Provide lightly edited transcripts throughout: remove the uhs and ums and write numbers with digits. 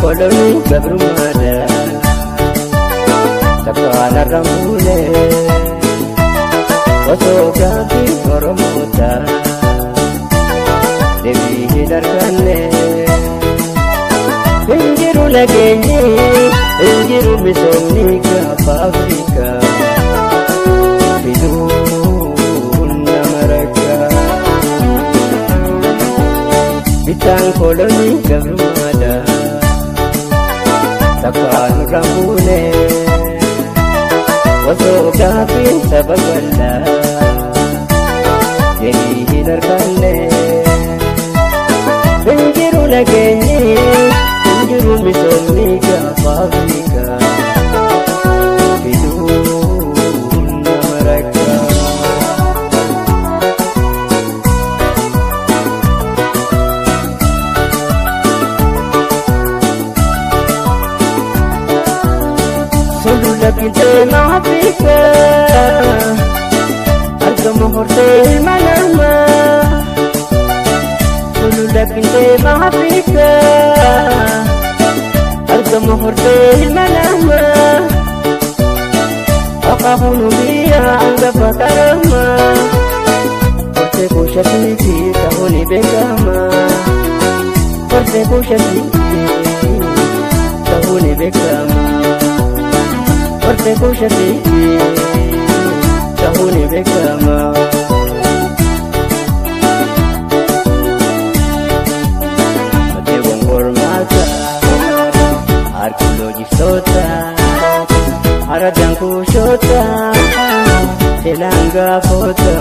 Koloni gabrumada takana ramule osoo gaaffii Oromoota deebii hin arganne. Hin jiru nageenyi, hin jiru misoomni gaafa Afrikaa fiduun nama rakka. Bitaan kolonii gabrumada takkaan rambuune osoo gaaffiin saba bal'aa deebii hin arganne. Hin jiru nageenyi, hin jiru misoomni gaafa Afrikaa fiduun nama rakka. Sulula qixxeema Afrikaa argama hortee ilma namaa. Sulula qixxeema Afrikaa argama hortee ilma namaa. Akaakuun biyya hangafa karamaa hortee kuushatii ta'uun ni beekama. Hortee kuushatii ta'uun ni beekama. Hortee kuushatii ta'uun ni beekama. Mateewwan hormaata arkioloojistoota aradaan kuushoota seenaan gaafoota.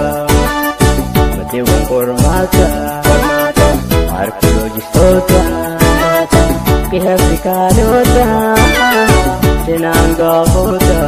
Mateewwan hormaata arkioloojistoota dhiha Afrikaanota seenaan gaafoota.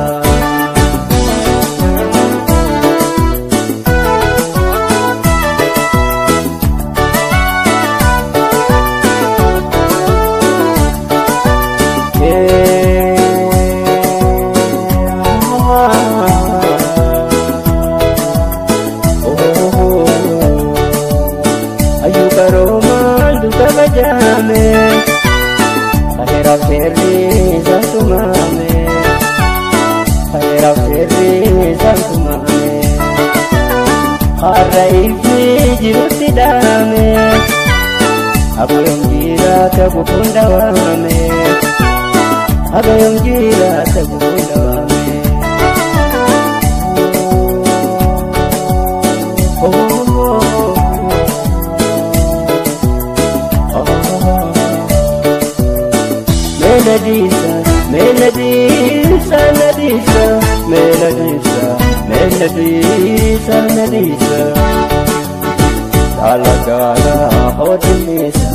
Ayyuu qaroomaan duuka bajaame kaheeraaf seerri isaan tumame kaheeraaf seerri isaan tumame har'a ifi jirutti dhaame habayoom jiraata gufuun dhawaame habayoom jiraata gufuun dhawaame. Melodisa, melodisa, melodisa, melodisa, melodisa, melodisa. Dalagala hodhimisa,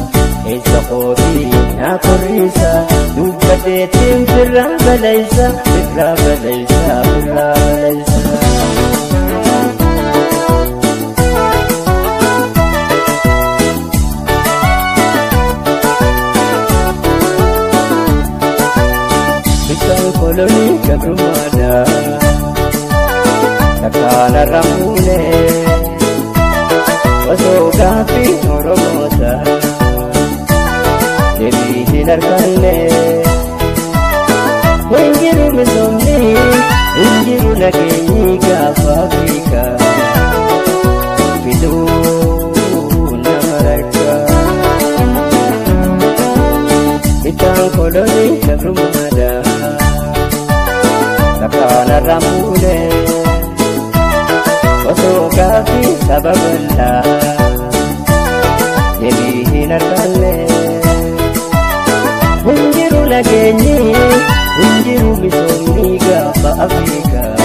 keessa kootii na korrisa, dubbateetiin firraa baleysa, firraa baleysa, firraa baleysa. Bitaan kolonii gabrummaadha takkaan rambuune osoo gaaffii Oromoota deebii hin arganne. Hin jiru misoomni, hin jiru nageenyi gaafa Afrikaa fiduu nama rakka. Bitaan kolonii gabrummaadha takkaan rambuune osoo gaaffii saba bal'aa deebii hin arganne. Hin jiru nageenyi, hin jiru misoomni gaafa Afrikaa.